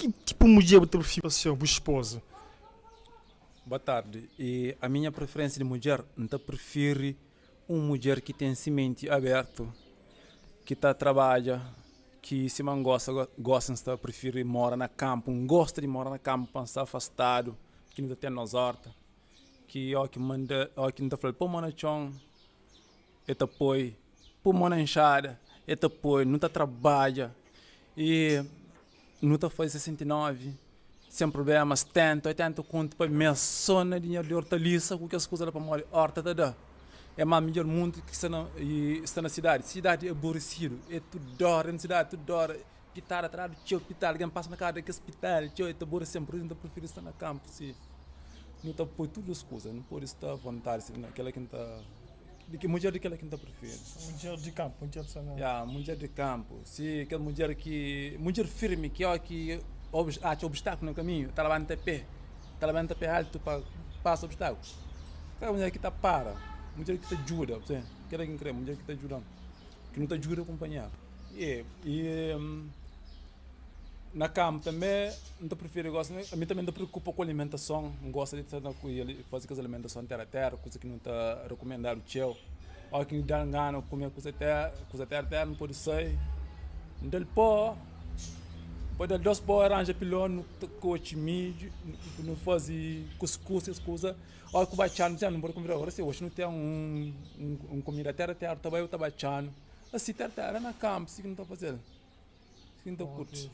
Ki tipu mudjer bu ta prifiri pa ser bu spoza? Boa tardi. E a minha preferência di mudjer, N ta prifiri un mudjer ki ten si menti abertu, ki ta trabadja, ki sima N gosta, gosi N sta prifiri mora na kanpu, N gosta di mora na kanpu pa N sta afastadu, ki nu ta ten nos horta, ki o ki manda, o ki N ta fla-l poi mo na txon, e ta poi, poi mo na nxada, e ta poi, nu ta trabadja i nu ta faze 69 sen prubléma, 70, 80 kontu pa mês sô na dinheru di ortalisa ku kes kuza la pamodi horta ta da. É más midjór mundu ki sta na i sta na sidadi. Sidadi é aboresidu, é tudu óra na sidadi, tudu óra pitada ta dadu txeu pitada, algen pasa na kasa da kes pitada txeu, e ta aborese-m. Pur isu N ta prifiri sta na kanpu si nu ta poi tudu es kuza, nu pode sta avontadi si na kila ki N ta. Di ki mudjer di kela ki N ta prifiri. Mudjer di kanpu, mudjer di Sanel. Ya, mudjer di kanpu. Si kel mudjer ki, mudjer firmi ki ó ki atxa obstakulu na kaminhu, ta labanta pé, ta labanta pé altu pa pasa obstakulu. Ka mudjer ki ta para, mudjer ki ta djuda, kela ki N kre, mudjer ki ta djuda-m, ki nu ta djuda kunpanheru. I na kanpu tanbe N ta prifiri gosi, ami tanbe N ta preokupa ku alimentason, N gosta di sta na faze kes alimentason tera tera, kuza ki nu ta rekumendadu txeu. Ora ki nu da ngana kume kuza tera, kuza tera tera nu pode sai, N da-l pó, pode da-l dos pó, ranja pilon, nu ta kotxi midju, nu faze kuskus kes kuza. Ora ku ba txanu, nu pode konvida, ora si oxi nu ten un kumida tera tera, ta bai bu ta ba txanu. Asi tera tera na kanpu si ki nu ta faze-l, si ki nu ta kurti.